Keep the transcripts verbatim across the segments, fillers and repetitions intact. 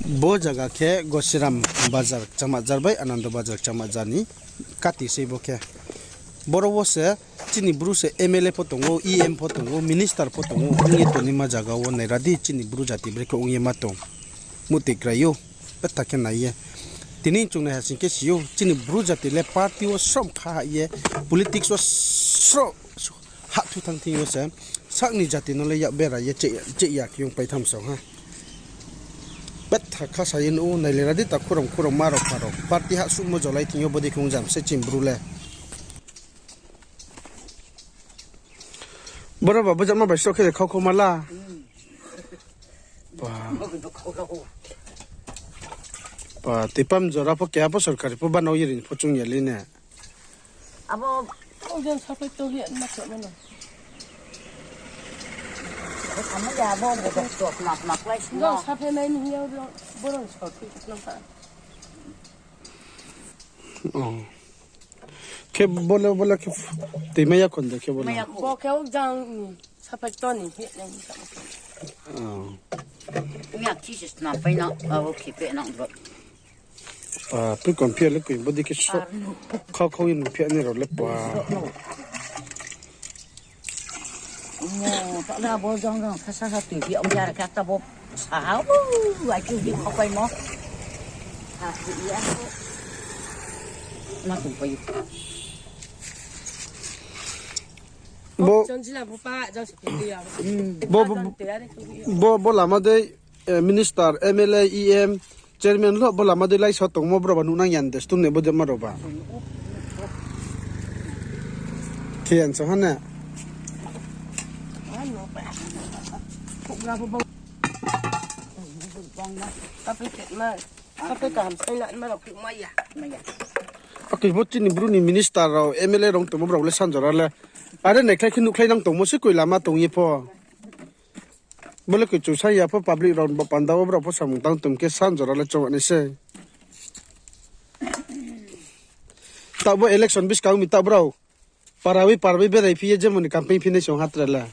Bo zaga khe Gosiram Bazar Kchamajar bai Anando Bazar Kchamajar ni kati sei bo khe. Boro wo se chini Bru se M L A pho tong ou, E M pho tong ou, minister pho tong ou, ong ye tongnaima zaga wo naira di chini Bru jati brekhe ong ye ma tong. Muhte krai ou, betha khe nai ye. Tini chung nai ha sing khe si ou, chini Bru jati le party wo sroh kha ha ye, politics wo sroh ha thu thanng thing yo se, sak ni jati no le yak bera ye cheh, cheh ya khe ong pai tham song ha. Betha kha sa ye nuh ou, nai le ra di ta khurang khurang ma rao pha rao. Party hahsuhmo jolai thing yo bodei khe ong jam se chini Bru le. Boro ba bujama bai sroh khe khau khau ma la. Pa, tipam jora pho keha pho sorkari pho banao ye ring pho chung ya le ne. Abo, abo jang saphai to hia ma chok mano. Abo ya, abo bo dok chok nak nak lai sini. Jang saphai nai ni hia, borong sorkari nang kha. Khe bole, bole khe tui maya khon de khe bole. Bo khe o jang ni saphai to ni hia nai ni kha. Nya khi se snam pai na, abo khi pe nang bo. Pui kon phia le kui bodei khe so. Khau khau ye nung phia ni rao le pa. Mo, ta le abo jang jang sa sa sa tui phia ong ya ra kha ta bo sa ha, o, ai chu hi khau pai mo. Sa tui ya. Ma tui pai. Bo, bo, bo, bo lama dei, minister, M L A, E M, chairman lo bo lama dei lai sa tongmo brao ba nuhnang yan de, stung ne bo jama rao ba. Khe yan sa ha ne. Akhe bo chini Bru ni minister rao, M L A rao tongmo brao le sanjora le. Are naikhlai khe nuhkhlai nang tongmo se koi lama tong ye pho. Bo le koi chung sa ya pho public rao ba panda wo brao pho samung tang tong khe sanjora le chong nai se. Taoh bo election buskang mi taoh brao. Para wi para wi berai phi ye jemon ni campaign phi nai song ha tre le.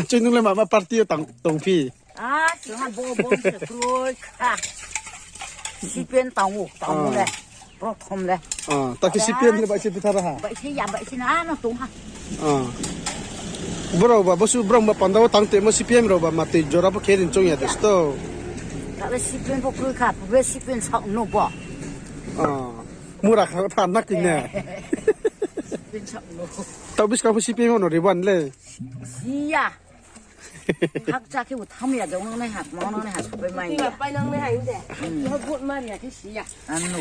Chini le mama party yo tang, tong phi. A, sung ha bo, bo se kroi kha. C P M tang o, tang o le. Prothom le. Ta khe C P M le bai se pitha ra ha. Bai se ya, bai se na, no tong ha. Brao ba, bosu brao ba panda wo tang temo C P M rao ba matui jora pho khe rin chong ya de sto. Ta le C P M pho kroi kha, pho be C P M sa no bo. Mura kha tha na kine. Taoh buskang pho C P M no riban le. Siya. Hakcha khe bo tham ya de ong nang nai ha, ma ong nang nai ha, sapai mai ya. Pai nang nai ha de. Lo vote ma ri ya khe siya. Ano.